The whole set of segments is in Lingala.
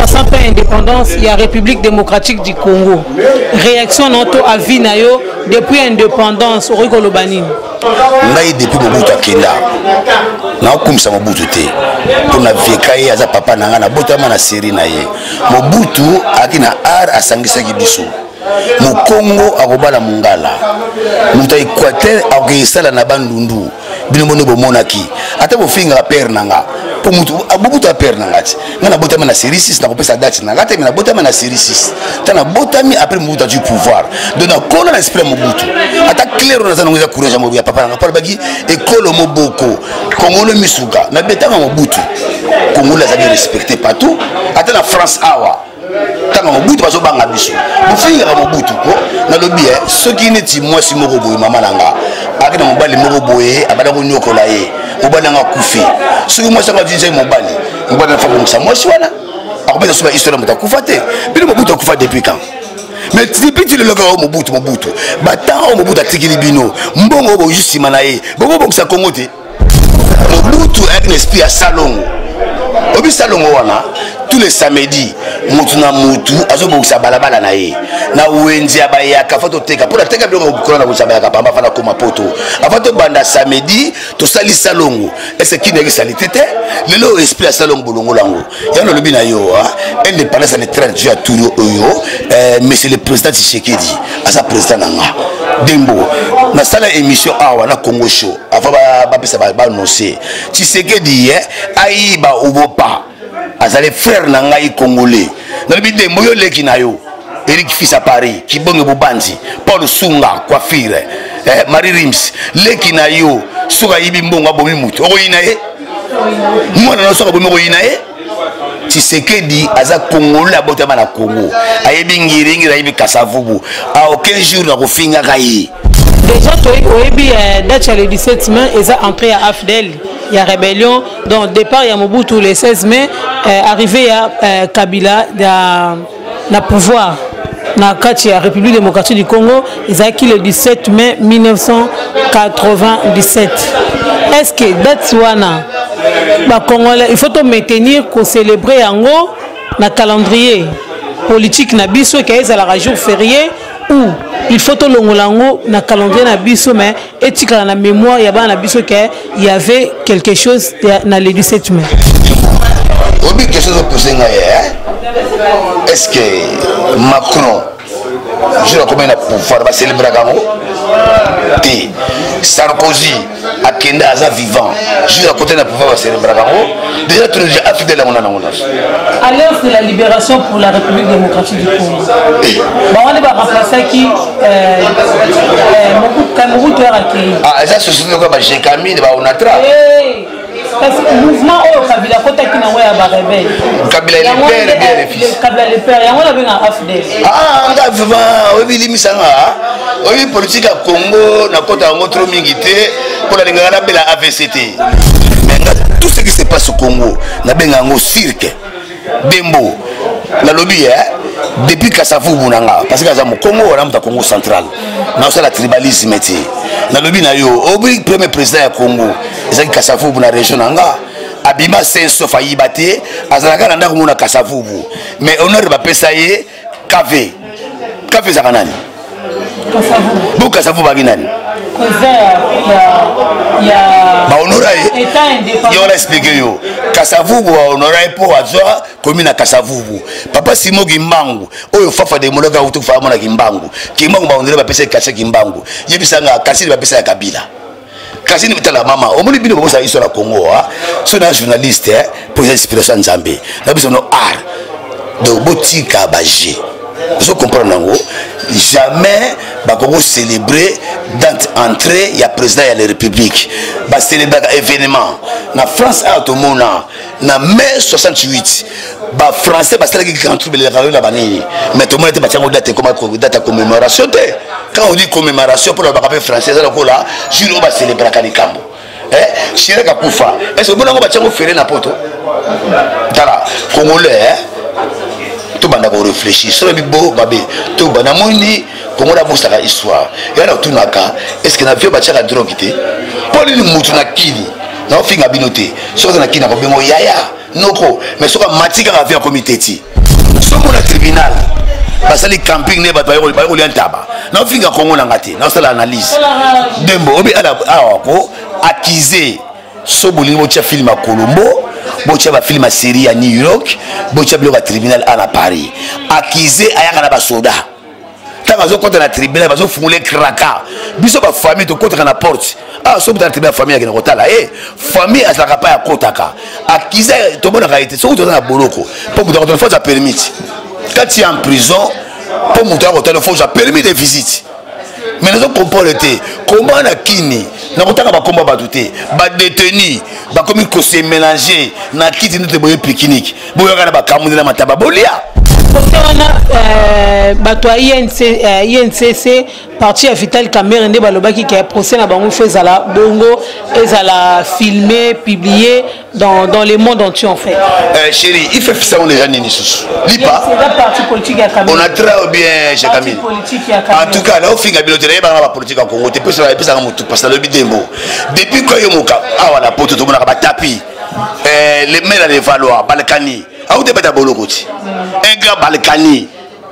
60 ans indépendance ya République démocratique du Congo, réaction na to avis na yo depuis indépendance, okoki koloba nini? Ngai depuis Mobutu akenda, naokumisa Mobutu te mpo na vieka ye, aza papa na ngai, nabotama na série na ye. Mobutu ayaki na art, asangisaki biso. Mokongo akobala mongala, moto ya Équateur akokesala na Bandundu. Bino bino bomonaki ata bofingaka pere na nga mpo motu Mobutu ya pere na nga ti nga nabotami na série 6. Nakopesa date na nga te, me nabotami na série 6. Ta nabotami après Mobutu azwi pouvoir, donc nakola na esprit ya Mobutu. Ata claire naza nango eza courage ya papa na nga, mpo alobaki ekolo moboko Kongolo misuka. Nabetanga Mobutu, Kongolo azali respecté partout, ata na France awa. Ntango Mobutu bazobanga biso, bofingaka Mobutu ko nalobi e soki neti mwasi moko boye, mama na nga aki na mobali moko boye, abanda konyokola ye, mobali nanga akufi. Soki mwasi yango atinzaki mobali, mobali nafa bongisa mwasi wana, akopesa so bahistoire ya moto akufa te. Bino Mobutu akufa depuis quand? Mais depuis ti lelo kaka oyo Mobutu, Mobutu. Batemps oyo Mobutu atikili bino mbongo oyo bozwi nsima na ye, bokobongisa Kongo te. Mobutu ayaki na esprit ya salongo. Obi salongo wana, tous les samedi motu na motu azobongisa balabala na ye na wenze ya bayaka. Fa toteka mpo nateka biloko kola na bongisa bayaka pamba. Fa nakoma poto avant tobanda samedi, tosali salongo. Ese kini yaki salite te? Lelo esprit ya salongo bolongola yango. Yango nalobi na yo, indépendance ya le 30 juin ya turi oyo. Monsieur le président Tshisekedi aza président na nga. Dembo nasala émission awa na Congo Show avant bapesa baannonce Tshisekedi ye ayiba obopa, azali frère na ngai congolais. Nalobi Dembo, yo leki na yo Eric Fils à Paris, Kibonge Bobanzi, Paul Sunga coiffure, Marie Rims, leki na yo soki ayibi mbongo, abomi motu, okoyina ye? Mwana na soki abomi, okoyina ye? Tshisekedi aza congolais, abotama na Congo, ayebi Ngiringiri, ayebi Kasavubu. A aucun jour nakofingaka ye. Déjà oyebi date ya le 17 mai eza entrée ya AFDL ya rébellion, donc départ ya Mobutu le 16 mai, arrivée ya Kabila ya na pouvoir na kati ya République démocratique du Congo ezalaki le 17 mai 1997. Est ce que date wana, bacongolais, il faut to maintenir kocélébrer yango na calendrier politique na biso ke ezalaka jour férié, ou il faut tolongola yango na calendrier na biso, mais etikala na mémoire ya bana na biso ke il y avait quelque chose na le 17 mai? Obi question ozopose ngai, est ce que Macron, jour akomi na pouvoir, bacélébraka yango te? Sarkozy akende, aza vivant, jour akoti na pouvoir, bacélébraka yango? Déjà toza AFDL yango na nango nyonso. Alliance de la libération pour la République démocratique du Congo, bango nde baremplaçaki Mobutu akei. Ah, eza société lokola baGécamines, baOnatra. Parce que mouvement oyo Kabila akotaki nango ya barebelles. Kabila le père, bien le fils. Kabila le père, yango nabenga AFDL. Ah, nga vraiment oyebi, limisanga, oyebi politique ya Congo, nakota yango trop mingi te mpo nalingaka nabela AVC te. Mais nga, tout ce qui se passe au Congo, nabenga yango cirque. Dembo, nalobi depuis Kasavubu na nga, parce que aza mokongo wana, moto ya Congo central, naosala tribalisme te. Nalobi na yo, obi premier président ya Congo ezalaki Kasavubu na région na nga. Abima sain sauf, ayiba te, azalaka na ndako mona Kasavubu, mais honneur bapesa ye kave kave ezalaka nani? Bo Kasavubu baki nani? Bahonora ye. Yo wana explique yo, Kasavubu bahonora ye mpo azwa komi na Kasavubu. Papa Simo Kimbangu oyo fafa demolaka auti kufa, amona Kimbangu. Kimbangu bahonore, bapesa ye kasi Kimbangu. Yebisanga kasi bapesa ya Kabila kasi nini? Tala mama, omoni bino bobosala histoire ya Congo. So na journaliste mpo eza inspiration ya Nzambe na biso no art, donc botika baje ozo comprendre yango. Jamais bakoki célébrer date entrée ya président ya la République. Bacélébraka événement na France awa, tomona na mai 68 bafrançais basalaki grand trouble, elaka na banini, mais tomona te batiango date ekoma date ya commémoration te. Quand on dit commémoration, mpona baka mpe français, eza lokola jour oyo bacélébraka likambo. Chirac akufa, est ce que bonango batiango fere na poto? Tala, congolais, tobanda koréfléchir. Soki bo mabe toba, namoni congolais abosaka histoire ya na otunaka: est ce que na vie batiaka drogue te? Mpo nini mutu na kini naofinga bino te? Soki aza na kini, akobengo yaya. Noko, mais soki amati kaka avion akomi teti. Soki na tribunal basali camping nde bato baye kolia ntaba. Naofinga Kongo na nga te, naosala analyse. Dembo obi awa ko accusé so bolingi botia film ya Colombo, botia ba film ya série ya New York, botia biloko ya tribunal a na Paris. Accusé ayaka na basoda. Ntango azokɔta na tribunal bazofungula kraka, biso bafamille tokɔtaka na porte. Ah, soki na tribunal famille akende kotala e famille azalaka pa akɔtaka accusé tomonaka ye te. Soki toza na boloko, mpo moto akotala, faut aza permis. Kati ya en prison, mpo moto akotala, faut aza permis de visite. Mais nazo comprendre te comment na kini nakotanga bakomba bato te, badétenu bakomi kose mélanger na kiti nde boye pique-nique, boyaka na bakambu nde na mataba bolia. Kote wana bato ya INC, INCC, parti ya Vital Kamerhe, nde balobaki ke procès na bango fo ezala bongo, ezala filmé, publié dans le monde entier en fait. Chérie, il fait ça, on déjà nini susu lipa. C'est la parti politique ya Kamerhe. On a très bien chez Camille politique ya Kamerhe. En tout cas là ofinga bino te, nayebaka na bapolitique ya Congo te. Epesaka motu parce nalobi dembo depuis ko yo moka awa na poto, tomonaka batapi le maire ya Levallois Balkani auti beta boloko ti un grand Balkani,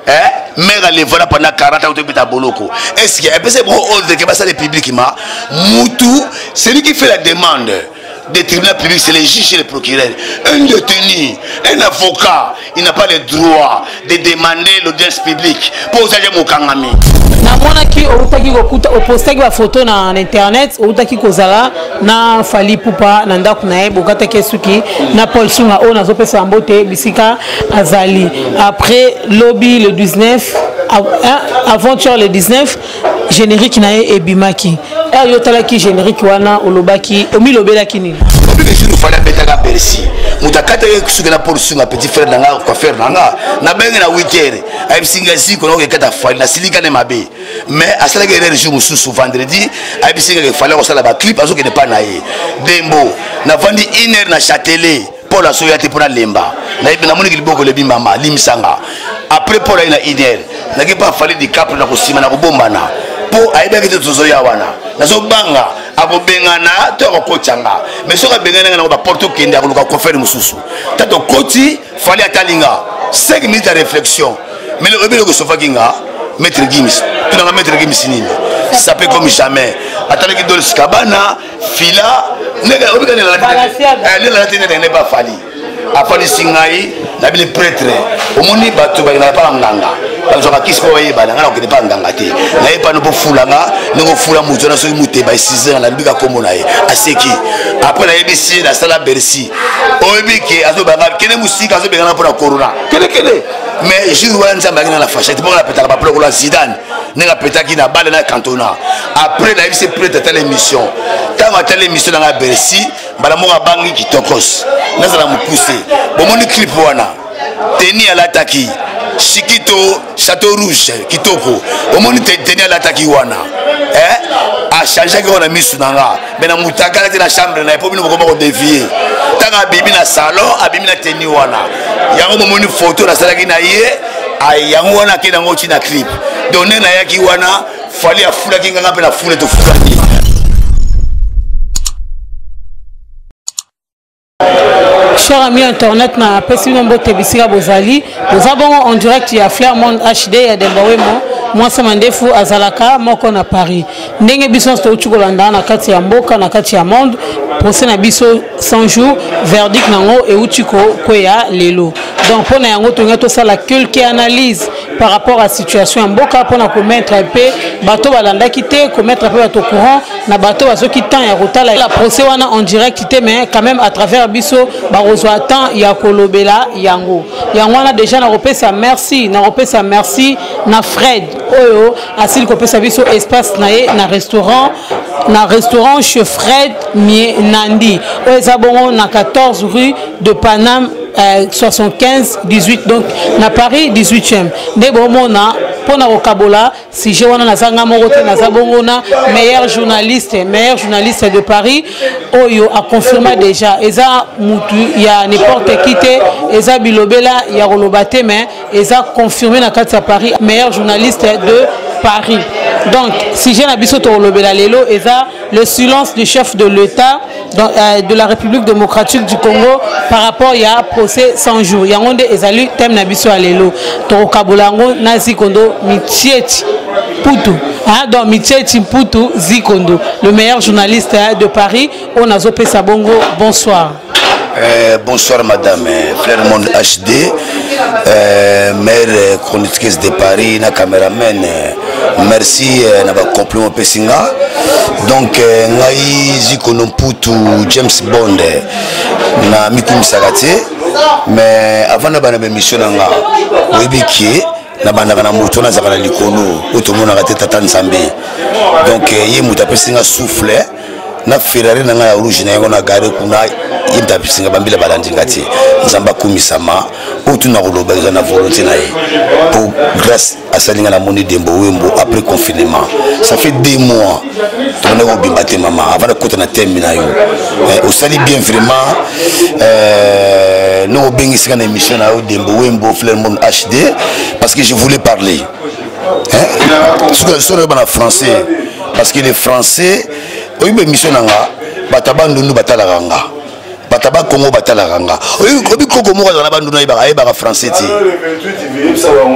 eh? Maire ya Levallois pendant 40 ans, auti beta boloko. Est ce que epesa bon ordre ke basala publiquement mutu? Celui qui fait la demande des tribunaux publics, c'est les juges et les procureurs. Un détenu, un avocat, il n'a pas le droit de demander l'audience publique pour osaje mokangami. Namonaki outaki kokuta, opostaki bafoto na internet, outaki kozala na Fally Ipupa na ndako na ye, bokataki suki na Paul Sunga oyo nazopesa mbote bisika azali. Après lobi le 19, aventure le 19, générique na ye ebimaki. Ere yo otalaki générique wana, olobaki, omilobelaki nini? Obike jour Fally abetaka Bercy, moto akataki suki na Paul Sunga, petit frère na nga, coiffeur na nga. Nabenge na 8 heures, ayebisi nga ziko nakoki ekata Fally. Nasilika ne mabe, mais asalaki erreur. Jour mosusu vendredi, ayebisi nga ke Fally akosala baclip, azokende mpa na ye. Dembo navandi une heure na Châtelet, Paul azoya te mpo nalemba. Nayebi namoniki liboko elebi mama limisanga. Après Paul aye na une heure, naki mpe afali dicapre na kosima na kobombana mpo ayebaki te tozoya wana. Nazobanga akobengana to akokotanga, mais soki abengani nga nango baporte, okende akoluka coiffeur mosusu. Ta tokoti, Fally atalinga 5 minutes ya réflexion, mais oyebi eloko esofaki nga? Maître Gims, tunanga Maître Gims nini, sapé comme jamais. Atalaki Dolce Kabana fila ndenge obika nelala te ndenge bafali afandisi ngai na bino. Prêtre, omoni bato bakendaka mpa banganga, bazwaka kisi mpo bayebana. Ngai nakokende mpa nganga te, naye pano mpo fulanga ndenge ofula motu wana. Soki moteba esizanga, nalobika nkombo na ye, aseki. Après nayebisi ye nasala Bercy. Oyebi ke azobanga kende mosika, azobengana mpona corona, kende kende. Mais jour wana Nzambe akenda na fachete mpo napetaka baplo lokola Zidane ndenge apetaki na bale na Cantona. Après nayebisi prêtre atala émission. Ntango atala émission nanga Bercy, mbala moko abangi kitokos. Nazala mokuse, bomoni clip wana, teni alataki shikito Chateau Rouge kitoko. Omoni teni alataki wana, eh? Achangeaki wana misu na nga, me na mutakala te na chambre na ye mpo bino bokoma kodévier. Ntango abimi na salon, abimi na teni wana, yango bomoni foto nasalaki na ye, yango wana akei nango ti na clip. Donc ndenge nayaki wana, Fally afulaki nganga mpe na fule, tofulaki. Cher ami internet, na apesi bino mbote bisika bozali. Boza bongo en direct ya Flair Monde HD ya Demba Wemo, mwasi mandefu azalaka moko na Paris. Ndenge biso nyonso touti kolanda na kati ya mboka, na kati ya monde, procès na biso 100 jours, verdict nango euti kokweya lelo. Donc mpo na yango tolingi tosala quelque analyse par rapport à situation ya mboka, mpona komettre mpe bato balandaki te, komettre mpe bato courant na bato bazoki temps ya kotala la procès wana en direct te, mais quand même à travers biso bakozwa temps ya kolobela yango. Yango wana déjà nakopesa merci, nakopesa merci na Fred oyo asili kopesa biso espace na ye na restaurant chez Fred Nandi oyo eza bongo na 14 rue de Paname, 75 18, donc na Paris 18e. Nde bomona mpona kokabola sujet wana, naza nga moko te, naza bongo na meilleur journaliste, meilleur journaliste de Paris oyo aconfirma déjà. Eza mutu ya n'importe qui te, eza bilobela ya koloba te, mais eza confirmé na kati ya Paris, meilleur journaliste de Paris. Donc sujet na biso tokolobela lelo eza le silence du chef de l'État de la République démocratique du Congo par rapport ya procès 100 jours. Yango nde ezali thème na biso ya lelo. Tokokabola yango na Zikondo Mitieti Putu. Hein, donc Mitieti Mputu Zikondo, le meilleur journaliste, hein, de Paris. On a zopesa bongo. Bonsoir. Bonsoir madame, Frère Monde HD, maire chroniqueuse de Paris, na caméraman, merci na ba compliment pesinga. Donc ngai Zikondo Mputu James Bond na mikumisaka te, mais avant na bana ba émission na nga, oyebi ki na bandaka na moto nazalaka na likolo oyo tomonaka te tata Nzambe. Donc ye moto apesi nga souffle na Ferrari na ngai ya rouge na yango na gare kuna, ye moto apesi nga bambila balandi nga te. Nzambe akumisama, oyo tuna koloba eza na volonté na ye po grâce asali nga namoni Dembo Wembo après confinement. Ça fait 2 mois tobandaki kobimba te. Mama, avant nakota na thème na yo, osali bien vraiment no obengisi nga na émission na yo Dembo Wembo, Flair Monde HD, parce que je voulais parler, hein? Soki oyoba na français, parce que les français oyebi émission na nga, bato ya Bandundu batalaka nga, bato ya Bakongo batalaka nga. Oyebi koko moko azala na Bandundu, ayebaka français te,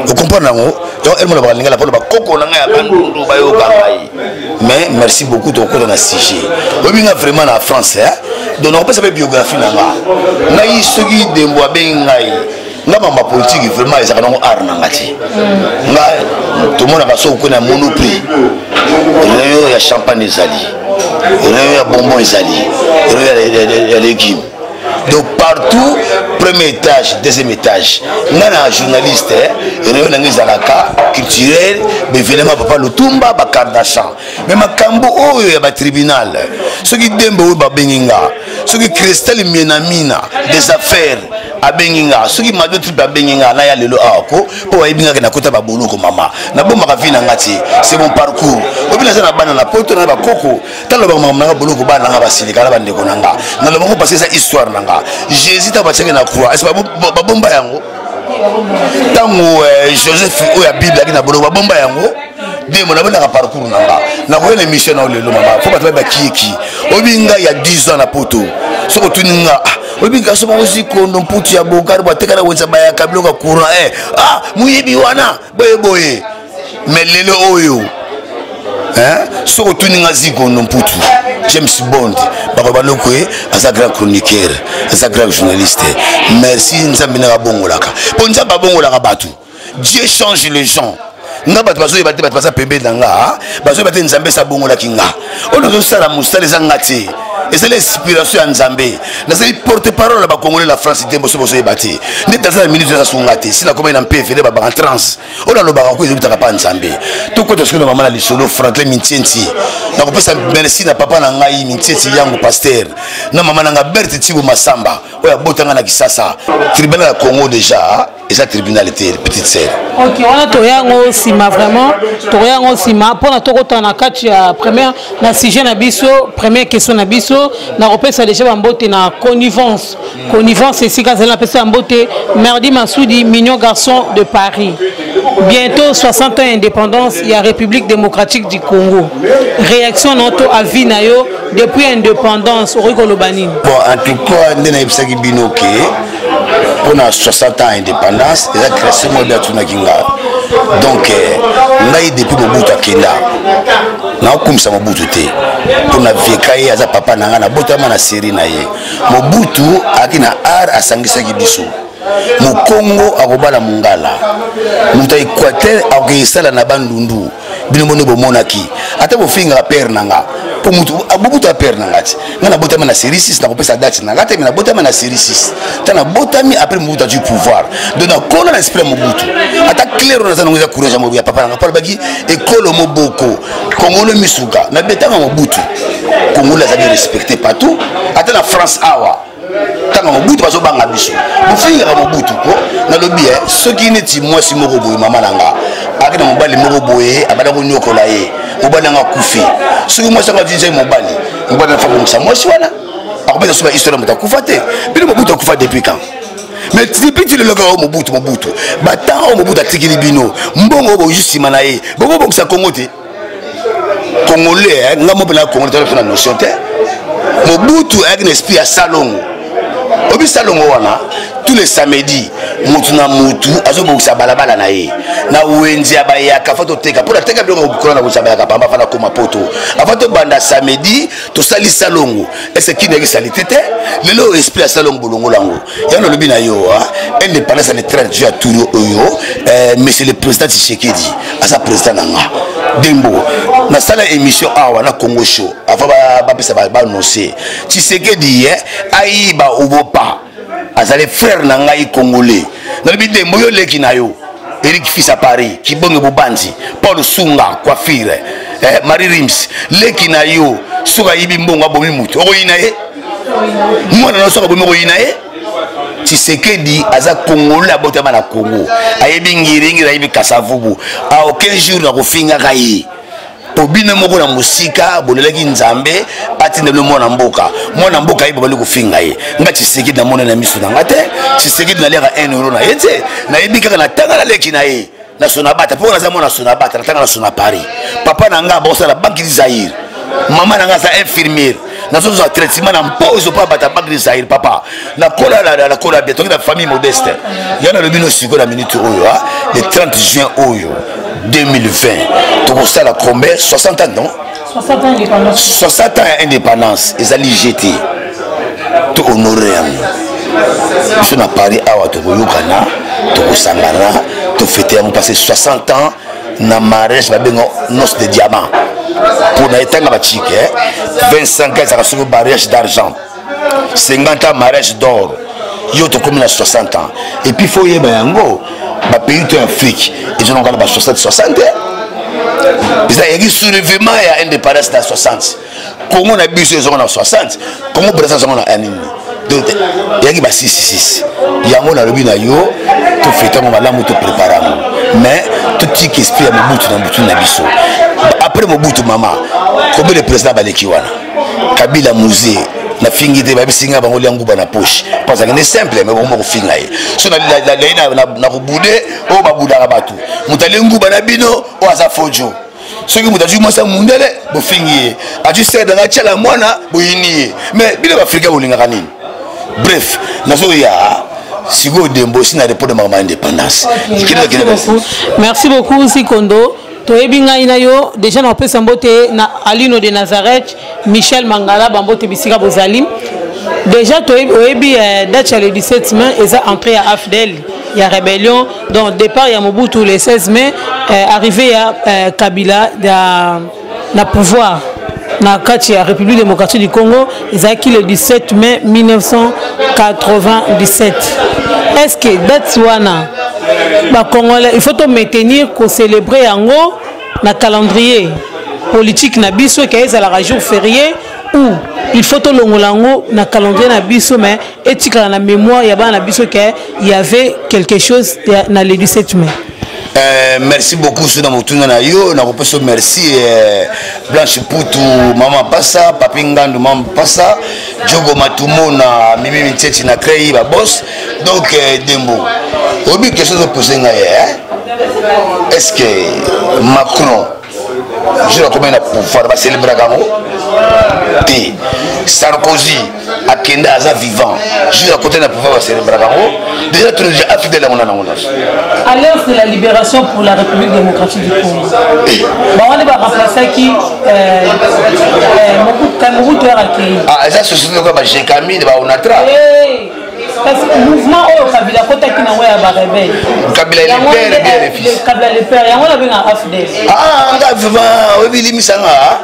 ocomprendre yango. Donc elmo lobaka lingala mpona bakoko na ngai ya Bandundu bayoka ngai. Mais merci beaucoup. Tokokota na sujet. Oyebi nga vraiment na France, donc nakopesa mpe biographie na nga. Ngai soki Dembo abengi ngai, nga mamba politique vraiment ezalaka nango art na nga te. Nga tomonaka soki okwe na Monoprix, rayon ya champagne ezali, rayon ya bonbon ezali, rayon ya légume, donc partout, premier étage, deuxième étage. Nga na journaliste, rayon na nga ezalaka culturel, baévénement papa Lutumba, bakardachan. Mais makambo oyo ya batribunal, soki Dembe oyo babengi nga, soki Christelle Mienamina des affaires abengi nga, soki Mado Trip abengi nga, naya lelo awa ko mpo bayebi ngaki nakota baboloko. Mama, nabombaka vie na nga te, c'est mon parcours. Obi naza na bana na poto na bakoko, ntango lobaka makambo nanga boloko, bana nanga basilika na bandeko na nga. Nalobako parce eza histoire na nga. Jésus ntango batiaki na croix, ese babomba yango? Ntango Joseph oyo ya Bible aki na boloko, babomba yango? Demo nabondaka parcours na nga, nakoya na émission na yo lelo. Mama, fo bato bayeba kieki. Oyebi ngai ya 10 ans na poto, soki otuni nga, oyebi gaso moko Zikondo Mputu ya Bokari bateka na wenza, bayaka biloko ya courant, ah, moyebi wana boye boye. Mais lelo oyo, soki otuni nga Zikondo Mputu James Bond, bakoyeba loko ye aza grand chroniqueur, aza grand journaliste. Merci Nzambe ndenge abongolaka, mpo Nzambe abongolaka bato. Dieu change les gens. Nga bato bazoyeba te, bato baza pembeni na nga bazoyeba te. Nzambe esi abongolaki nga. Oyo nazosala mosala eza nga te, ezali inspiration ya Nzambe. Nazali porte parole ya bakongole na France te. Boso bozoyeba te nde naza na minute eza sunga te. Si nakomai na mpeve nde babaka trans oyo nalobaka ko ezobitaka mpa Nzambe. Tokota soki na mama na lisolo Franklin Mintienti. Nakopesa merci na papa na ngai Mintienti Yango pasteur, na mama na nga Berte Tibo Masamba oyo abotanga na Kisasa. Tribunal ya Congo déjà eza tribunal te, petite sœur. Ok, wana toya yango nsima, vraiment tokoya yango nsima mpona tokotana na kati ya première na sujet na biso. Première question na biso, nakopesa déjà bambote na Connivence. Connivence esika azali, napesa bambote. Merdi Masudi, mignon garçon de Paris. Bientôt 60 ans indépendance ya République démocratique du Congo. Réaction na to avis na yo depuis indépendance, okoki koloba nini? Bon, en tout cas nde nayebisaki bino ke mpona 60 ans indépendance eza création moko ebe atunaki nga. Donc ngai depuis Mobutu akenda, naokumisa Mobutu te mpona vieka ye aza papa na ngai, nabotama na série na ye. Mobutu ayaki na art, asangisaki biso. Mokongo akobala mongala, moto ya Équateur akokesala na Bandundu. Bino bino bomonaki ata bofingaka père na nga mpo mutu Mobutu ya père na nga ti nga nabotami na série 6. Nakopesa date na nga te, me nabotami na série 6. Ta nabotami après Mobutu azwi pouvoir, donc nakola na esprit ya Mobutu. Ata claire oyo naza nango eza courage ya papa na nga, mpo alobaki ekolo moboko kongolo misuka. Nabetanga Mobutu, Kongolo azali respecté partout, ata na France awa. Ntango Mobutu bazobanga biso, bofingaka Mobutu ko nalobi soki neti mwasi moko boye, mama na nga aki na mobali moko boye, abanda konyokola ye, mobali nanga akufi. Soki mwasi yango atinzai mobali, mobali nafa bongisa mwasi wana, akopesa so bahistoire ya moto akufa te. Bino Mobutu akufa depuis quand? Mais depuis ti lelo kaka oyo Mobutu, Mobutu. Batemps oyo Mobutu atikili bino mbongo oyo bozwi nsima na ye, bokobongisa Kongo te. Congolais, nga mo mpena congolais toza na notion te. Mobutu ayaki na esprit ya salongo. Obi salongo wana, tous les samedis mutu na mutu azobongisa balabala na ye na wenze ya bayaka. Fa toteka mpo nateka biloko kola na wenze ya bayaka pamba. Fa nakoma poto avant tobanda samedi, tosali salongo. Ese kini yaki salite te. Lelo esprit ya salongo bolongola yango. Yango nalobi na yo, indépendance ya le 30 juin ya tour oyo. Monsieur le président Tshisekedi aza président na nga. Dembo nasala émission awa na Congo Show avant bapesa baannonce Tshisekedi ye ayiba obopa, azali frère na ngai congolais. Nalobi, Dembo, yo leki na yo Eric Fils à Paris, Kibonge Bobanzi, Paul Sunga coiffure, Marie Rims, leki na yo soki ayibi mbongo, abomi motu, okoyina ye? Mwana na yo soki abomi, okoyina ye? Tshisekedi aza congolais, abotama na Congo, ayebi ngiringiri, ayebi Kasavubu. A aucun jour nakofingaka ye, po bino moko na mosika bolelaki Nzambe atinda bino mwana mboka. Mwana mboka ye, babali kofinga ye. Nga Tshisekedi namona na miso na nga te. Tshisekedi naliaka 1 euro na ye te. Nayebi kaka natanga na leki na ye na Sonabata, mpo naza mwana Sonabata. Natanga na Sona Paris. Papa na nga bakosala Banque du Zaire, mama na nga aza infirmière, nazozwa traitement na mpozo mpo abata Banque du Zaire. Papa nakola, nakola bien, toki na famille modeste. Ya nalobi no sikoyo na minute oyo, le 30 juin oyo 2020, tokosala combien? 60 ans, non? 60 ans ya indépendance ezali gt. Tohonore yango biso na Paris awa, tokoyokana, tokosangana, tofete yango, parce que 60 ans na mariage babenga noce de diamant. Mpona etanga bachike, 25 ans ezalaka soki mariage d'argent, 50 ans mariage d'or. Yo tokomi na 60 ans. Et puis faut oyeba yango, bapays to ya Afrique ezonaka na ba 60 60. Eza yaki soulèvement ya indépendance na 60. Congo na biso ezonga na 60, Congo Braza ezonga na nini? Donc eyaki ba 6 6. Yango nalobi na yo, tofete yango malamu, toprépare yango, mais totika esprit ya Mobutu na butu na biso. Après Mobutu, mama, combien de président baleki wana? Kabila, Mzee, nafingi te. Bayebisi nga bango lia nguba na poche mpo azalaki nde simple, mais bongo kofinga ye so nalei na kobude oyo babudaka bato. Moto alie nguba na bino oyo aza fojo. Soki moto azwi mwasi ya mundele, bofingi ye. Azwi sere nanga tiala mwana, boyini ye. Mais bino baafrikain bolingaka nini? Bref, nazoya sikoyo. Dembo osi na répondre makambo ya indépendance. Merci beaucoup, Sikondo. Toyebi ngai na yo déjà. Na kopesa mbote na Alino de Nazareth, Michel Mangala, bambote bisika bozali déjà. Oyebi date ya le 17 mai eza entrée ya AFDL ya rébellion. Donc départ ya Mobutu le 16 mai, arrivée ya Kabila ya, na pouvoir na kati ya République démocratique du Congo ezalaki le 17 mai 1997. Est ce que date wana, bacongolais, il faut tomaintenir kocélébrer yango na calendrier politique na biso ke ezalaka jour férié, ou il faut tolongola yango na calendrier na biso, mais etikala na mémoire ya bana na biso ke il y avait quelque chose na le 17 mai? Merci beaucoup. So na motuna na yo, nakopesa merci. Blanche Putu, mama Pasa, Papi Ngandu, mama Pasa, Jogo Matumona, Mimi Mintieti na Crei, babos. Donc Dembo, oyebi question ozopose ngai, eh? Est ce que Macron, jour akomi na pouvoir, bacélébraka yango te? Sarkozy akende, aza vivant, jour akoti na pouvoir, bacélébraka yango déjà? Tono déjà AFDL yango na nango nyonso. Alliance de la libération pour la République démocratique du Congo, bango nde baremplaçaki Mobutu akei. Eza société lokola bagecamine, baonatra. Parce que mouvement oyo Kabila akotaki nango ya barebele. Kabila le père, bien le fils. Kabila le père, yango nabenga AFDL. Ah, nga vraiment oyebi, limisanga,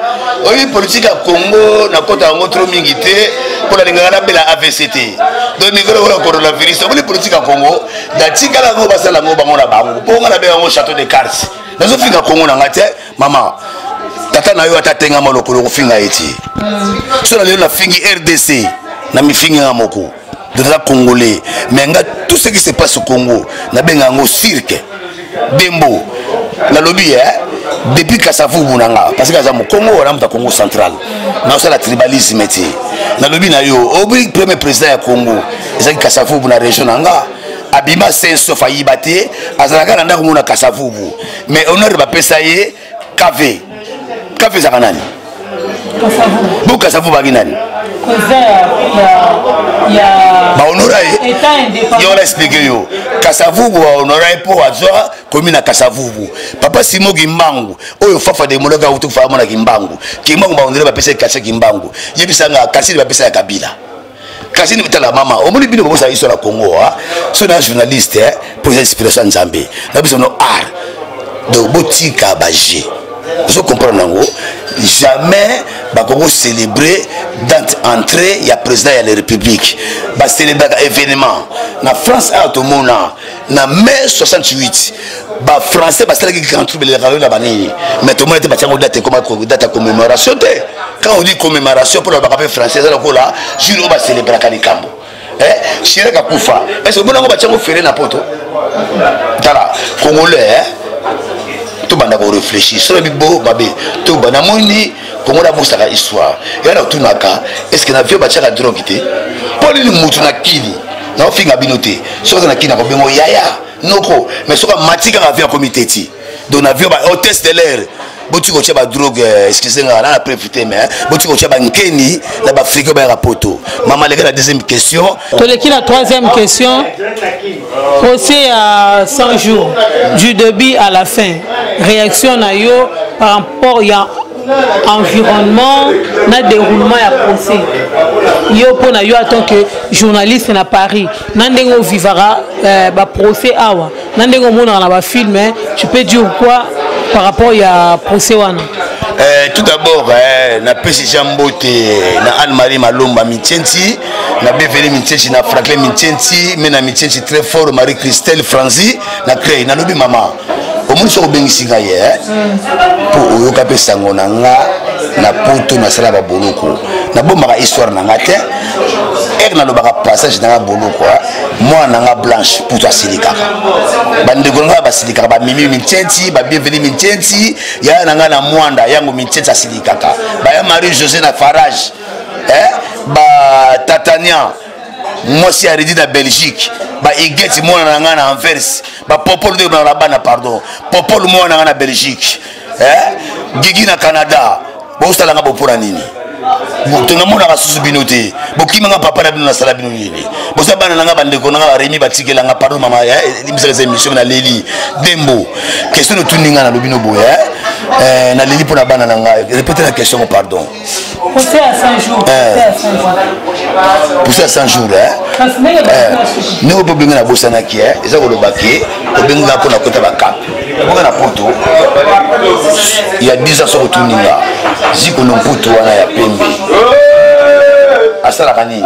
oyebi politique ya Congo, nakota yango trop mingi te mpo nalingaka nabela AVC te. Donc mikolo lokola coronavirus, omoni politique ya Congo, natikala yango, basala yango bango na bango, mpo nga nabenga yango château de cartes. Nazofinga Congo na nga te. Mama, tata na yo ata tengama lokolo, kofinga ye ti so na lelo. Nafingi RDC na mifingi nga moko, naza congolais, mais nga tout ce qui se passe au Congo, nabenga yango cirque. Dembo, nalobi depuis Kasavubu na nga, parce que aza mokongo wana, moto ya Congo central, naosala tribalisme te. Nalobi na yo, obi premier président ya Congo ezalaki Kasavubu na région na nga. Abima sain sauf, ayiba te, azalaka na ndako mona Kasavubu, mais honneur bapesa ye KV. Kafu ezalaka nani? Bo Kasavu baki nani? Bahonora ye, yo wana explike yo. Kasavubu bahonora ye mpo azwa komi na Kasavubu. Papa Simo Kimbangu oyo Fafa de Moloka auti kufa, amona Kimbangu. Kimbangu bahonore, bapesa ye kasi Kimbangu. Yebisanga kasi bapesa ya Kabila kasi. Tala mama, omoni bino bobosala histoire ya Congo. So na journaliste mpo eza inspiration ya Nzambe na biso no art. Donc botika baje, ozo comprendre yango. Jamais bakoki célébrer date entrée ya président ya la République. Bacélébraka événement na France awa. Tomona na mai 68, Bafrançais basalaki grand trouble, elaka na banini, mais tomona te batiango date ekoma date ya commémoration te. Quand on dit commémoration, mpona baka mpe français, eza lokola jour oyo bacélébraka likambo. Chirac akufa, est-ce omona yango batiango fere na Poto? Tala, Congolais, tobanda koréfléchir. Soki bo mabe toba, namoni Congolais abosaka histoire ya na otunaka: est ce que na vie batiaka drogue te? Mpo nini mutu na kini naofinga bino te? Soki aza na kini, akobengo yaya, noko, mais soki amati kaka avion, akomi teti. Donc na avion, hôtesse de l'air. Botiki kotia badrogue, excuse nga na preuve te, mais botiki kotia bankeni na baafrika bayaka Poto. Mama, leka na deuxième question. Toleki na troisième question. Procès ya 100 jours, du début à la fin, réaction na yo par rapport ya environnement na déroulement ya procès, yo mpo na yo en tant que journaliste na Paris, na ndenge ovivaka baprocès awa, na ndenge omonaka na bafilm, tu peux dire quoi par rapport ya procès wana? Tout d'abord, napesi jean mbote na Anne-Marie Malomba Mitienti, na Beveli Mitienti, na Franklin Mitienti, me na Mitienti très fort, Marie Christelle Franzi na Crey. Nalobi mama, omoni, soki obengisi ngai ye mpo oyoka mpe sango na nga na Poto, nasala baboloko, nabombaka histoire na nga te. Ere nalobaka passage na nga boloko, mwana na nga Blanche Puto asilikaka, bandeko na nga basilikaka, bamimi Mitienti, babienveni Mitienti, yaya na ngai na Mwanda yango Mitienti asilikaka, baya Marie José na Farage, batatania mwasi ya Redi na Belgique, baigeti mwana na ngai na Anvers, bapopol nde na bana, pardon, Popol mwana na ngai na Belgique, Gigi na Canada. Bosalanga bopona nini? Tonamonaka susu bino te. Bokimanga papa na bino, nasala bino nini? Boza bana nanga, bandeko nanga baremi batikelanga. Pardon mama, limbisaka, eza émission, naleli dembo. Question notuni nga, nalobi no boye, naleli mpo na bana na ngai. Répéte la question, pardon. Procès à 100 jours. Procès à 100 jours, ndenge mpe obengi, nabosanaki. Eza koloba ke obengi nga mpo nakota bakap oka na Poto ya 10 ans. Soki otuni nga, Zikono Mputu wana ya pembe asalaka nini,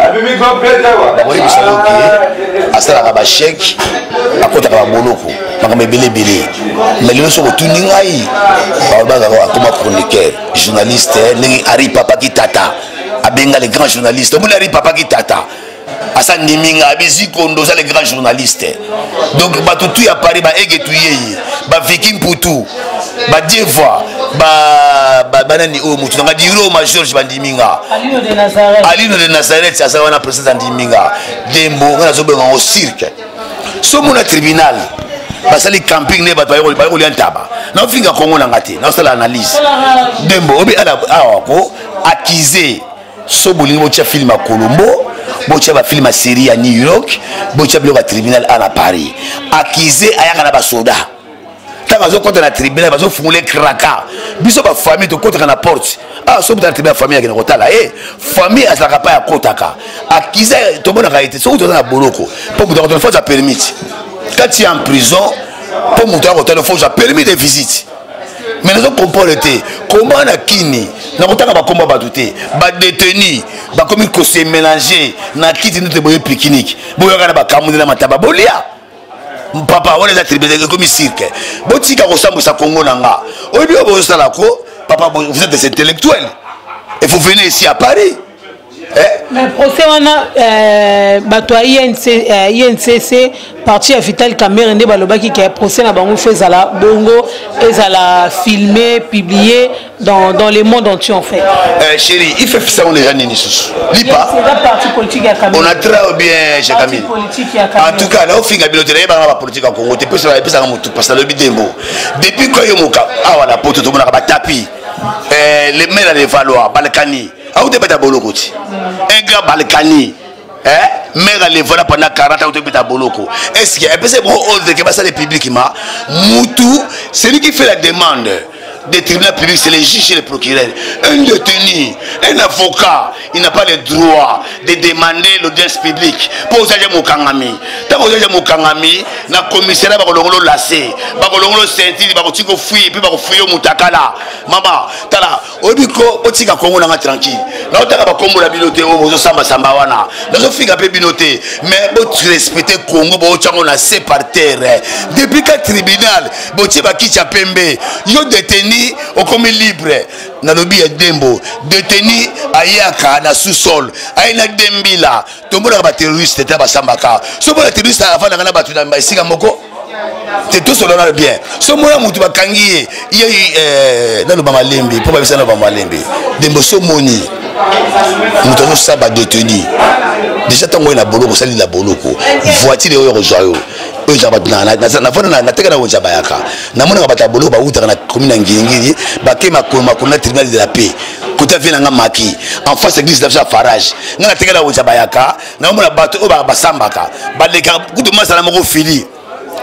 bakoyebisa yo ke asalaka bachèque, akotaka baboloko, makambo ebele ebele. Mais lelo soki otuni ngai, balobaka akoma chroniqueur, journaliste, ndenge Ari Papa Kitata abenga le grand journaliste. Omoni Ari Papa Kitata asa ndimi nga, abi Zikondo oza le grand journaliste. Donc bato tu ya Paris, baege tu yeye, baviki Mputu, badievoi, banani oyo, motu nanga Diroma George, bandimi nga. Alino de Nazareth aza wana, président, andimi nga. Dembo nga nazobenga yango cirque. So mona tribunal basali camping nde bato baye kolia ntaba. Naofinga Kongo na nga te, naosala analyse. Dembo obi awa ko accuse. So bolingi botia film ya Colombo, botia bafilm ya série ya New York, botia biloko ya tribunal a na Paris. Accuse ayaka na basoda. Ntango azokɔta na tribunal, bazofungula kraka. Biso bafamille tokɔtaka na porte. Ah, so na tribunal, famille akende kotala e famille azalaka pa akɔtaka. Accuse tomonaka ye te. Soki toza na boloko, mpo moto akotala, faut aza permis. Kati ya en prison, mpo moto akotala, faut aza permis de visite. Mais nazo comprendre te comment na kini, nakotanga bakomba bato te, badétenu bakomi kose mélanger na kiti nde te boye pique-nique, boyaka na bakambu nde na mataba bolia. Papa, wana eza tribunal ekomi cirque. Botika kosambwisa Kongo na nga. Oyebi oyo bozosala ko, papa, vous êtes des intellectuels et vous venez ici à Paris. Eh? Mais procès wana euh, bato ya INC, euh, INCC parti ya Vital Kamerhe nde balobaki ke procès na bango faut ezala bongo ezala filmé publié dans, dans le monde entier en fait. Euh, chérie, il fait ça on déjà nini susu. Lipa. C'est la parti politique ya Kamerhe. On a très bien chez Camille. Politique ya Kamerhe. En tout cas, là au finga bilo tele ba politique ya Congo te pesa pesa mutu parce que lobi dembo. Depuis quand yo moka awa na poto to monaka ba tapis. Eh, le maire de Valois, Balkany. Auti beta boloko ti. Un grand Balkany. Eh, maire ale voilà pendant 40 ans beta boloko. Est-ce que epesa bon ordre que basala publiquement mutu celui qui fait la demande des tribunaux publics, c'est les juges et les procureurs. Un détenu, un avocat, il n'a pas le droit de demander l'audience publique. Pour ça, j'ai mokangami. Tant que j'ai mokangami, na commissariat bakolongolo lacet, bakolongolo ceinture, bakotiko fuir, puis bakofuir mutakala. Mama, tala, oyebi ko botika kongo nanga tranquille naotaka bakombo na bino te oyo bozosambasamba wana nazofinga mpe bino te mais borespecte congo bootyango na se par terre depuis ka tribunal botie bakiti ya pembe yo detenu okomi libre nalobi ya dembo detenu ayaka na sous-sol aye na dembila tomonaka baterroriste te basambaka soki mona terroriste afandaka na bato na esika moko te tosolana bien so mona motu bakangi ye ye eh, naloba malembe mpo babisa naloba malembe dembo so moni moto azosala badetenu deja ntango oye na boloko osali na boloko voitire oyo akozwa yo oyo ezaka bato nafanda nateka na wenza bayaka namonaka bato ya boloko bawutaka na komi na ngiringiri bake makolo makolo na tribunal de la paix kota vie na nga maki en face église na biso ya farage nga natekela wenza bayaka naomona bato oyo basambaka balekaka kutu masala moko fili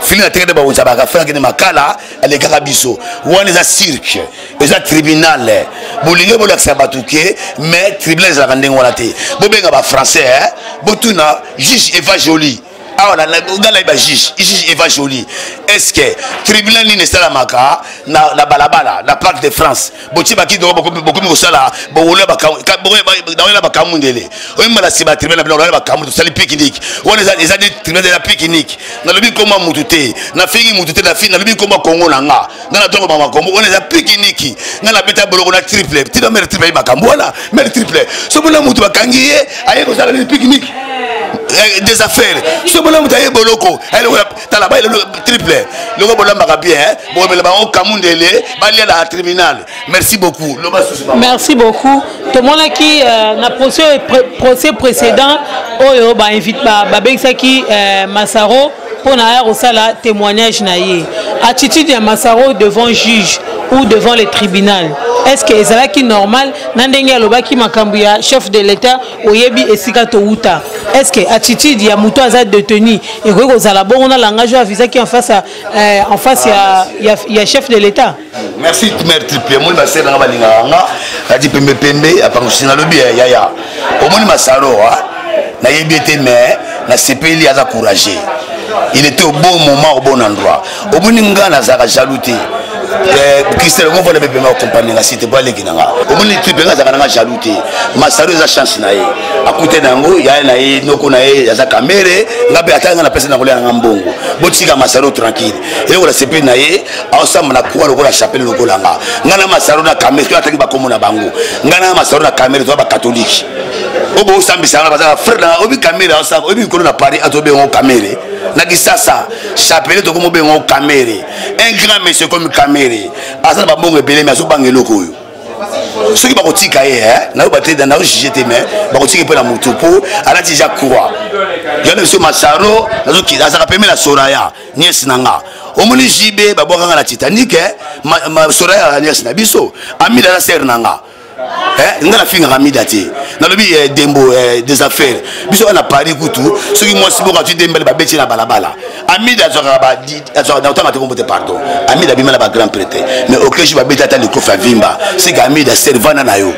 fili natekela nde bawenza bayaka frère akende makala alekaka biso wana eza cirque eza tribunal bolingi bolakisa bato ke mais tribunal ezalaka ndenge wana te bobenga bafrançais botuna juge eva jolie awa nga nayebi bajuge juge eva jolie est ce que tribunal nini esalamaka na, na balabala na parc de france botie bakidoko bokomi kosala naoyela bakamundele oyembala nsima ya tribunal na bino oya bakamu tosali pique-nique wana eza nde tribunal eza pique-nique nalobi nkombo ya mutu te nafingi mutu te nalobi nkombo ya kongo na nga nga na tongo makambo wana eza pique-nique nga nabeta boloko na triple tina mere triple aye makambo wana mere triple somona mutu bakangi ye aye kosala nini pique-nique eh, des affaires somona moto aye boloko tala ba triple loko bolambaka bien bokomela bango kamundele balia na tribunal merci beaucoup loba susu merci beaucoup tomonaki euh, na procès, procès précédent oyo babengisaki euh, masaro mpo na aya kosala témoignage na ye attitude ya masaro devant juge ou devant le tribunal est ce que ezalaki normal na ndenge alobaki makambo ya chef de l'état oyebi esika towuta est ce que attitude ya moto aza détenu ekoki kozala bongo na langage oyo avisaki en face, euh, en face ya, ya, ya chef de l'état merci mère triple omoni basere nanga balingaka nga nati pembepembe apangusi nalobi eh, yaya omoni masaro nayebi ete mais nasepeli aza courageux il était au bon moment au bon endroit omoni nga nazalaka jaloux te eh, christelle ngo vanda bepema okompane nga site po aleki na nga omoni triple nga azalaka na nga jaloux te masaro eza chance na ye akute na yango yaya na ye noko na ye aza kamere nga mpe ata nga napesa na kolia na nga mbongo botika masaro tranquille eloko nasepeli na ye aosamba na croix lokola chapelle lokola nga nga na masaro na kamere to atangi bakombo na bango nga na masaro na kamere toza bakatolike oyo bosambisa nga bazaka frère na oyebi kamere aosamba oyebi likolo na paris atobengo kamere na kisasa chapelet tokomi obengo kamere un grand monsieur comme kamere aza na bambongo ebele me azobanga eloko oyo soki bakotika ye eh, nayoba te nazojuge te mais bakotika mpe na motu mpo alati ja croix yana biso masaro azalaka pembe na soraya niese na nga omoni jb babwaka nga na titanic eh, soraya aza niese na biso amida aza sere na nga eh, nga nafingaka mida te nalobi eh, dembo eh, des affaires biso wana paris kutu soki mwasi moko atwi dembele babeti na balabala amida azwaka otanga te kombo te pardon amida abima na bagrand prêtre mais okeji babeti ata likofi ya vimba seke amida servana na yo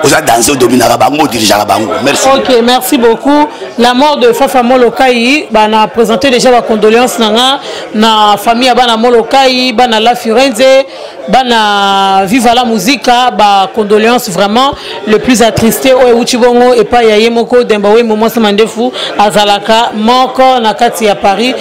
oza danse odominaka bango odirigeaka bango merci ok merci beaucoup la mort de fafa molokai bana présenté déjà bacondoléance na nga na famille ya bana molokai bana la firenze bana viva la musica ba condoléances vraiment le plus attristé oyo euti bongo epai ya ye moko demba wembo mwasi mandefu azalaka moko na kati ya paris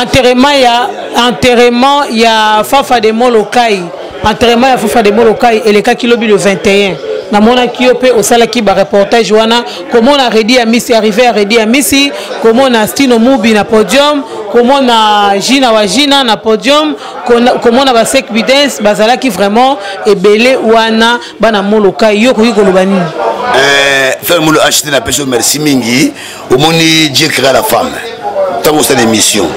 enterrement ya enterrement ya fafa de molokai enterrement ya fafa de molokai elekaki lobi le 21 Namonaki yo mpe osalaki bareportage wana, komona Redi Amisi, arrivé ya Redi Amisi, komona Stino Mubi na podium, komona Gina wa Gina na podium, komona basek bidens bazalaki vraiment ebele wana. Bana Molokai, yo okoki koloba nini? Frère Molo HT, napesi yo merci mingi. Omoni, Dieu créa la femme. Ntango osala émission,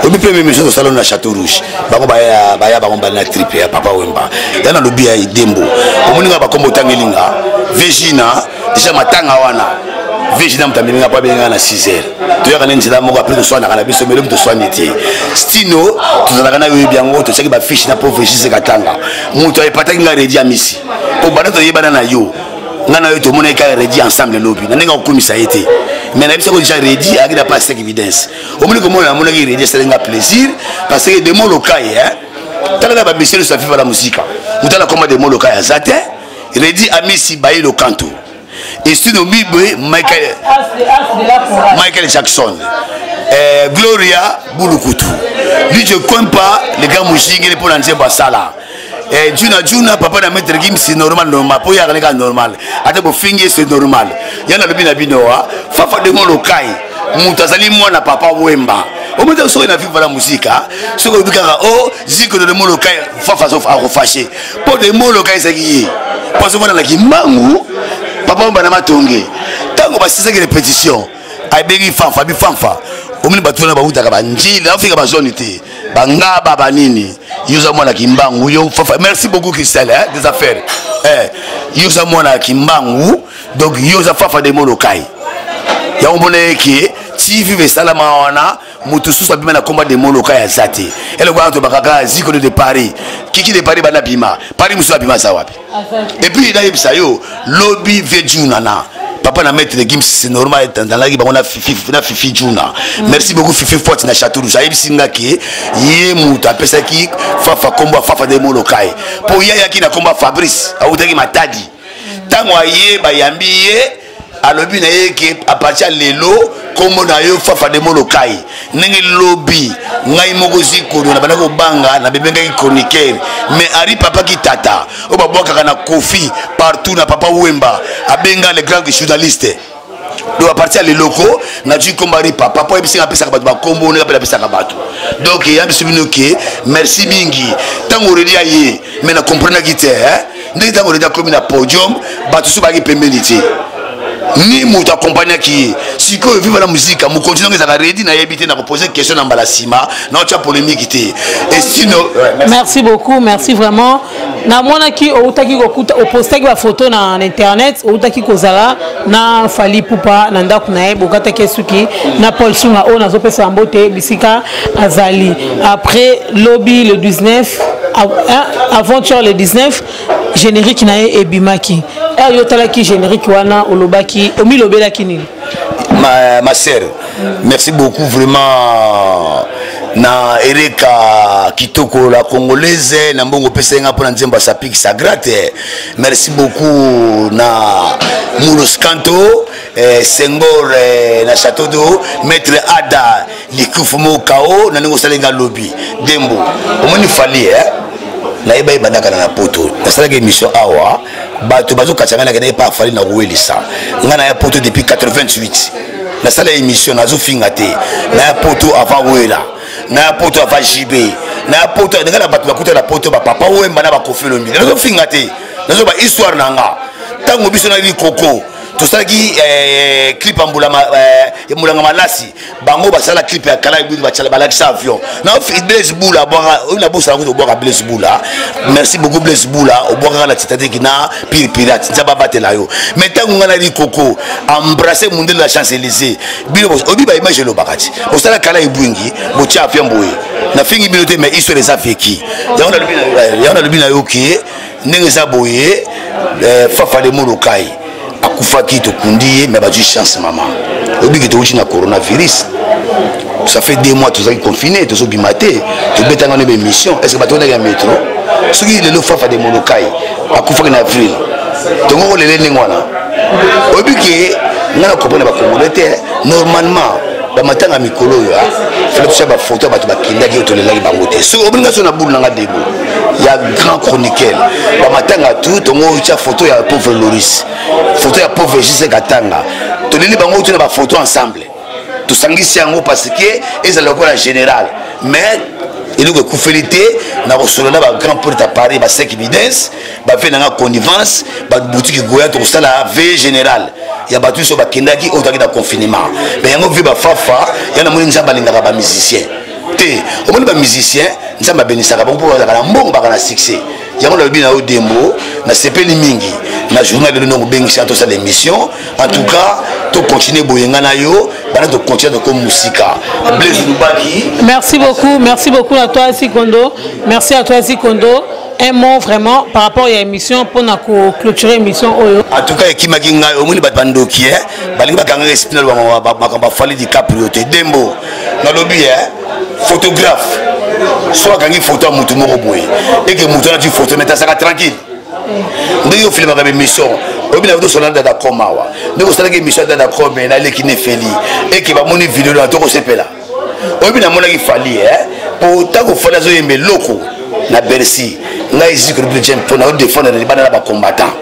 oyebi mpe émission tosala na Château Rouge, bango baya, baya bango bali na tripe ya Papa Wemba ya nalobi ya Dembo. Omoni nga bakombo otangelinga Vegina déjà matanga wana, Vegina moto ameminga mpo abenga na 6 heures, toyaka na nzela moko, après toswanaka na biso melobi toswani te. Stino tozalaka na yoyebi yango, totiaki bafiche na pauvre Gise Katanga. Moto ayepataki nga Redi Amisi, po banda toyebana na yo, nga na yo tomonaki kaka Redi ensemble lobi na ndenge akokumisa ye te, mais nayebisako déjà Redi ayaki na pas évidence. Omoni komona, namonaki Redi, esali nga plaisir parce que de Molokai, talaka bamisele nyonso afifa na mosika, moto ala koma de Molokai aza te. Redi Amisi baye lokanto Estino Bibe, Michael Jackson, Gloria Bulukutu, lui je Kwempa, le grand Mushingele mpo na nzembo asala. Juna Juna, papa na Maître Gims, c'est normal, normal po yaka neka normal, ata bofingi, c'est normal. Ya nalobi na bino wa Fafa de Molokai, moto azali mwana Papa Wemba. Omoni, soki na Viva la Musika, soki olobi kaka o Ziko de Molokai, Fafa akofâcher, mpo de Molokai ezalaki ye, mpo azovanalaki mbangu Papa Wemba na Matonge. Ntango basisaki répétition, abengi Fanfa, abi: "Fanfa, omoni bato wana bautaka banjili, afika bazone te, bangaba banini. Yo oza mwana Kimbangu, yo Fafa." Merci beaucoup Christelle, hein, des affaires. Yo oza mwana Kimbangu, donc yo oza Fafa de Molokai. Yango mona eke ti vive esalama wana, moto susu abima na komba de Molokai aza te. Eloko wana tobakaka Ziko de Paris, Kiki de Paris, bana bima Paris, mosusu abima aza wapi? Et puis nayebisa yo, lobi vie Juna na papa na Maître Gims, c'est normal, tandalaki bango na Fifi, na Fifi Juna. Merci beaucoup Fifi Forte na Château Rouge. Ayebisi nga ke ye moto apesaki Fafa kombo ya Fafa de Molokai, mpo ye ayaki na kombo ya Fabrice, awutaki Matadi. Ntango aye, bayambi ye, alobi na ye ke à partir ya lelo kombo na yo Fafa de Molokai. Ndenge lobi ngai moko Zikodo na bandaki kobanga na bebengaki chroniqueur, mais ari papa kitata oyo babwakaka na Kofi partout na Papa Wemba, abenga le grand journaliste. Donc à partir ya leloko nazwi kombo ari papa, mpo ayebisinga apesaka bato bakombo, ndenge mpe apesaka bato. Donc eya biso bino ke merci mingi. Ntango Oreli aye, mais na comprenaki te ndenge ntango Oreli akomi na podium, bato so bayaki pembeni te, ni moto akompagnaki ye. Sikoyo Viva la Musika, mokonzi ndongo ezalaka Redi, nayebi te, nakopose question na mbala nsima, naotya polémique te. Esino ouais, merci beaucoup, merci vraiment. Namonaki outaki kokuta, opostaki bafoto na internet, outaki kozala na Fally Ipupa na ndako na ye, bokataki esuki na Paul Sunga oyo nazopesa mbote bisika azali. Après lobi le 19, aventure le 19, générique na ye ebimaki. Ere yo otalaki générique wana, olobaki, omilobelaki nini? Ma sœur, merci beaucoup vraiment na Ereka Kitoko la Congolaise, na mbongo opesa nga mpona nzembo ya Sapiki Sagrate. Merci beaucoup na Mulos Kanto, Senghor, na Château d'eau, Maître Ada Likufu Mokao, na ndenge osalenga lobi Dembo. Omoni Fally, nayeba ebandaka na poto, nasalaki émission awa, bato bazokatisa ngai, nakendaki pa Fally na kowelisa. Ngai naya poto depuis 88, nasala émission, nazofinga te. Naya poto avant Wera, naya poto avant JB, naya poto ndenge na bato bakuta na poto, bapapa Wemba na baKoffi Olomide. Nazofinga te, nazoba histoire na nga. Ntango biso nayebi koko tosalaki clip ya Mbulanga Malasi, bango basala clip ya kala, balakisa avion na Blaise Bula obwaka oyo nabosana kutu obwaka. Blaise Bula, merci beaucoup Blaise Bula, obwakaka na Titanic na Pire Pirate, Nzambe abatela yo. Mais ntango ngai nali koko embrasse mundele na Champs Élysées, bino obi baimage elobaka ti bosala kala ebwingi, botia avion boye. Nafingi bino te, mais histoire eza vécu. Yango nalobi na yo ke ndenge eza boye, Fafa de Molokai akufaki, tokundi ye, mais bazwi chance. Mama, oyebiki touti na coronavirus, ça fait 2 mois tozalaki confiné, tozobima te, tobetanga no baémission. Est ce que bato ondaki ya métro? Soki lelo Fafa de Molokai akufaki na avril, tongo kolele ndenge wana, oyebi ke ngai na comprendre bacongolais te. Normalement Bamatanga mikolo oyo fale tosala bafoto ya bato bakendaki oyo tolelaki bango te. Soki obolinga so na bulu nanga debo ya grand chroniqueur, bamatanga tu tongo otya foto ya pauvre Loris, foto ya pauvre Jise Katanga, toleli bango tu na bafoto ensemble, tosangisi yango parce que ezala lokola général. Mais eloko ekufeli te na kosolola na bagrand porte à Paris, baseki bidens bafe nanga connivence, baboutique goya, tokosala v général ya bato nyonso bakendaki oyo toaki na confinement. Mais yango vie bafafa ya namoni, Nzambe alingaka bamusicien te. Omoni bamusicien, Nzambe abenisaka bango mpo bazalaka na mbongo, baka na succès. Yango nalobi na yo Dembo, nasepeli mingi na journal lelo ndongo obengisi na tosala émission. En tout cas, tocontinue boye, nga na yo bana, tocontinue, tokomi mosika. Blaise Lubaki. Merci beaucoup, merci beaucoup à toi Sikondo, merci à toi Sikondo. Un mot vraiment par rapport à l'émission pour clôturer l'émission oyo. En tout cas, ekimaki ngai, omoni bato bandoki balingi bakangaka esprit na makambo afali DiCaprio te. Dembo, nalobi photographe so akangi photo ya motu moko boye, eke motu wana ti photo mais tasaka tranquille. Ndenge ofilmaka baémission, oyebi na tosola na Dada Com awa, ndenge osalaki émission ya Dada Com, naleki nefeli eke bamoni video na tokosepela. Oyebi, namonaki Fali po ntango Fali azoyemba eloko na Bercy, ngai Zikolo James mpo na odefendre na libanda na bacombattant.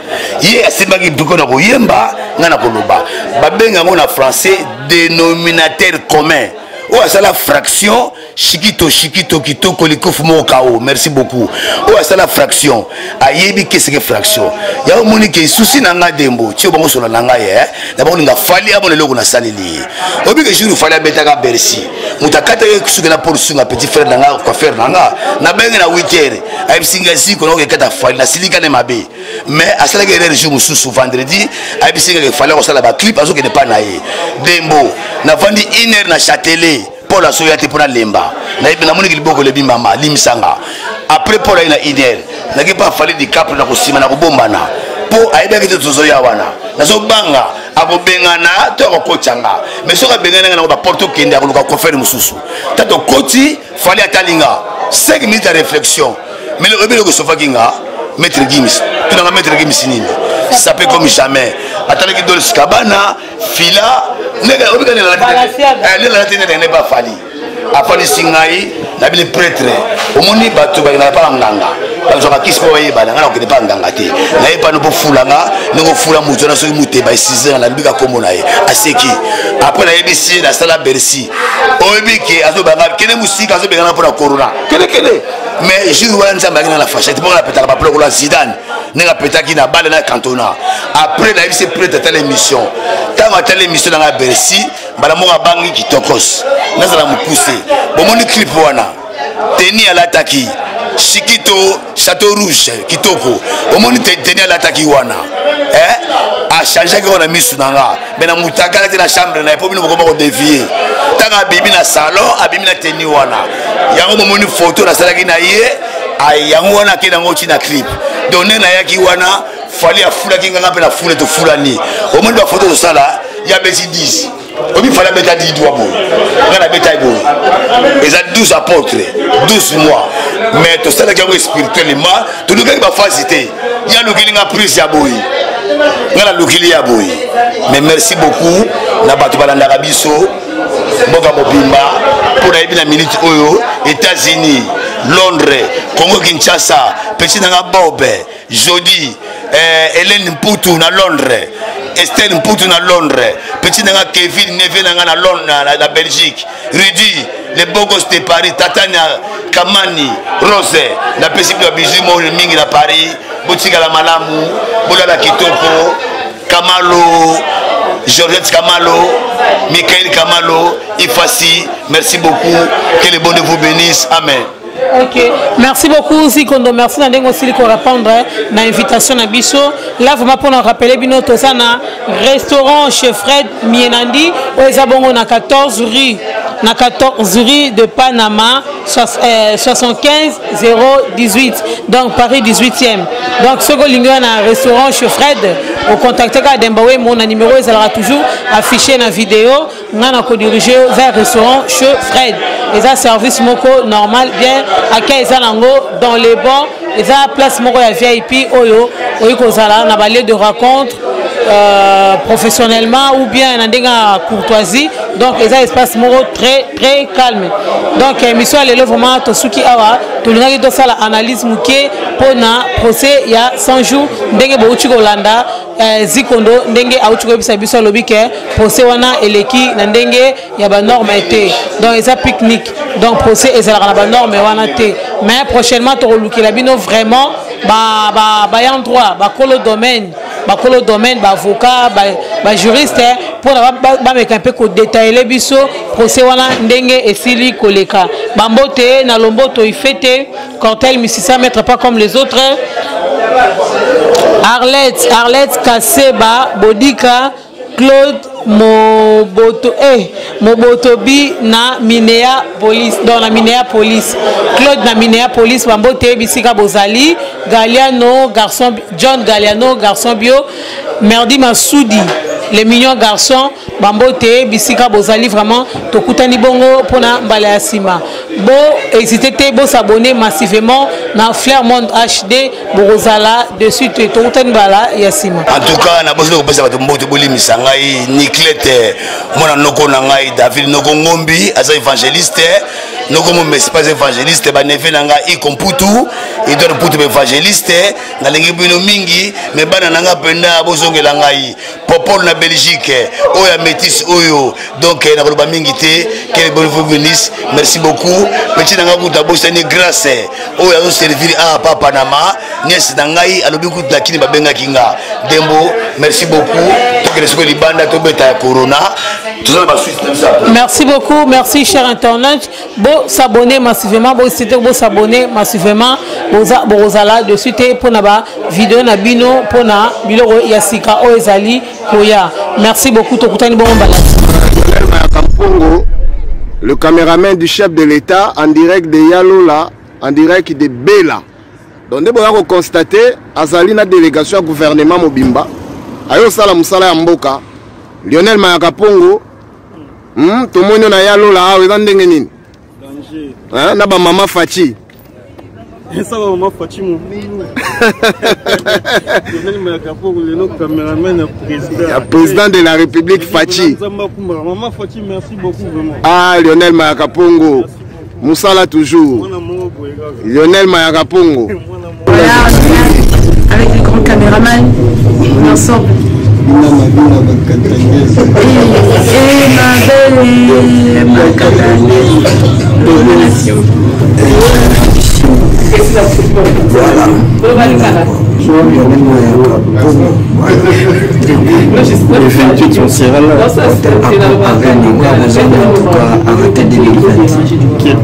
Ye asimbaki biko na koyemba, ngai na koloba. Babenga yango na français dénominateur commun. Oyo asala fraction shikito shikito kitoko likofu moko kao. Merci beaucoup. Oyo asala fraction ayebi keseke fraction yango. Omoni ke susi na ngai Dembo tio bango sola na ngai na bango Fali amona eloko nasaleli ye. Oyebi ke jour Fali abetaka Bercy, moto akataki suki na Paul Sunga, petit frère na nga, coiffeur na nga, nabenge na 8 heures, ayebisi ngai ziko nakoki ekata Fali. Nasilika ne mabe, mais asalaki erreur. Jour mosusu vendredi, ayebisi ngai Fali akosala baclip, azokende mpa na ye. Dembo, navandi une heure na Châtelet, Paul asoya te mpo nalemba. Nayebi namoniki liboko elebi mama limisanga. Après Paul aye na une heure, naki mpe afali Dicaprio na kosima na kobombana mpo ayebaki te tozoya wana. Nazobanga akobengana to akokotanga, mais soki abengani nga nango baporte, okende akoluka coiffeur mosusu. Ta tokoti, Fali atalinga 5 minutes ya réflexion, mais oyebi eloko esofaki nga? Maître Gims, tunanga Maître Gims nini, sapé comme jamais, atalaki Dols Kabana fila ndenge obika nelala te ndenge bafali afandisi ngai na bini prêtre. Omoni bato bakendaka mpa banganga, bazwaka kisi mpo bayebana. Ngai nakokende mpa nganga te, naye pano mpo fulanga ndenge ofula motu wana. Soki moteba esizanga, nalobika nkombo na ye, aseki. Après nayebisi ye nasala Bercy. Oyebi ke azobanga kende mosika, azobengana mpo na corona, kende kende. Mais jour wana Nzambe akenda na fachete mpo napetaka baploko la Zidane ndenge apetaki na bale na Cantona. Après nayebisi prêtre atala émission. Ntango atala émission nanga Bercy, mbala moko abangi kitokos. Nazala mokuse, bomoni clip wana, teni alataki shikito chateau rouge kitoko. Omoni teni alataki wana, achangeaki wana misu na nga. Me na mutakala te na chambre na ye mpo bino bokoma kodévier. Ntango abimi na salon, abimi na teni wana, yango bomoni photo nasalaki na ye, yango wana akei nango ti na clip. Donc ndenge nayaki wana, Fali afulaki nganga mpe na fule, tofulani. Omoni bafoto tosala ya beti 10, obi Fali abeta 10 doigt boye, nga nabeta ye boye, eza 12 apôtre, 12 mois. Mais tosalaki yango spirituellement, tolukaki bafasi te. Ye alukeli nga prise ya boye, nga nalukili ya boye. Mais merci beaucoup na bato balandaka biso mboka mobimba, mpo nayebi na minute oyo États-Unis, Londres, Congo Kinshasa, pesi nanga Bob Jodi, Hélène Mputu na Londres, Estelle Mputu na Londres, petit nanga Kevin, neveu nanga na Londres, na Belgique, Rudy le bogos de Paris, Tatania Kamani Rose, napesi bino bizu mo mingi na Paris. Botikala malamu, bolala kitoko. Kamalo, Georgette Kamalo, Michael Kamalo Ifasi, merci beaucoup, que le bon Dieu vous bénisse, amen. Ok, merci beaucoup Zikondo, merci na ndenge osili korépondre na invitation na biso. Là vraiment mpona rappeler bino, toza na restaurant chez Fred Mienandi oyo eza bongo na 14 rue, na 14 rue de Panama, 75 018, donc Paris 18e. Donc soki olingi wana na restaurant chez Fred, ocontacte kaka Demba Wemo na numéro ezalaka toujours affiché na vidéo. Nga na kodirige vers restaurant chez Fred. Eza service moko normal, bien accueil, eza nango dans les bons. Eza place moko ya VIP oyo oyi kozala na balieu de rencontre, professionnellement ou bien na ndenge ya courtoisie. Donc eza espace moko très très calme. Donc émission ya lelo vraiment tosuki awa. Tolingaki tosala analyse moke mpona procès ya 100 jours ndenge bouti kolanda Zikondo ndenge auti koyebisa biso, alobi ke procès wana eleki na ndenge ya banorme te. Donc eza pique-nique, donc procès ezalaka na banorme wana te. Mais prochainement tokolukela bino vraiment bayan droit, bakolo domaine, bakolo domaine, baavocat, bajuriste, mpona bameka mpe kodetaile biso procès wana ndenge esili koleka. Bambote na Lomboto, Ifete Cortel Misisa, maître pas comme les autres, Arlette, Arlette Kaseba Bodika, Claude Moboto, Mobotobi na Minneapolis, donc na Minneapolis, Claude na Minneapolis, bambote bisika bozali. Galliano garçon, John Galliano garçon bio, Merdi Masudi les mignons garçons, bambote bisika bozali. Vraiment tokutani bongo mpona mbala ya nsima. Bo hésité te, bo s'abonner massivement na Flair Monde HD, bokozala de suite. Tokutani mbala ya nsima. En tout cas, nabosi kopesa bato mbote, bolimisa ngai. Niclete, mwana noko na ngai David, noko Ngombi aza évangéliste, noko Momesi mpe aza évangéliste, baneve na ngai Iko Mputu, Edouard Mputu, baévangéliste. Nalingi bino mingi. Me bana na ngai mpenza, bozongela ngai Popol na Belgique, oyo ya métis oyo. Donc nakoloba mingi te. Quel bon vous bénisse, merci beaucoup. Petit na ngai kuta bosani Grâce oyo azoservir awa pa Panama, nièce na ngai alobi kutu na kini babengaki nga Dembo. Merci beaucoup. Tokende sikoyo libanda, tobeta ya corona, toza na basuite na biso. Merci beaucoup, merci cher internaute. Bo s'abonner massivement, bo citer, bo s'abonner massivement. Boza bozala de suite pona ba vidéo na bino, pona biloko ya sika oyo ezali koya. Merci beaucoup, tokutani bongo mbala. Mpongo, le caméraman du chef de l'État en direct de Yalola, en direct de Bela. Donc nde boya koconstater, azali na délégation ya gouvernement mobimba, ayosala mosala ya mboka. Lionel Mayaka Pongo, tomoni na Yalola awa, eza ndenge nini? Hein, na bamama Faci. Esa bamama Faci mobulu. Lionel Mayaka Pongo lelo cameraman ya président, ya président de la République Faci. Mama Faci, merci beaucoup vraiment. Ah, Lionel Mayaka Pongo, mosala toujours. Lionel Mayaka Pongo. Voilà, avec le grand caméraman, on est ensemble. Et ma belle, ma nation. Voilà. Le 28, on sera là. En tout cas, à 2020.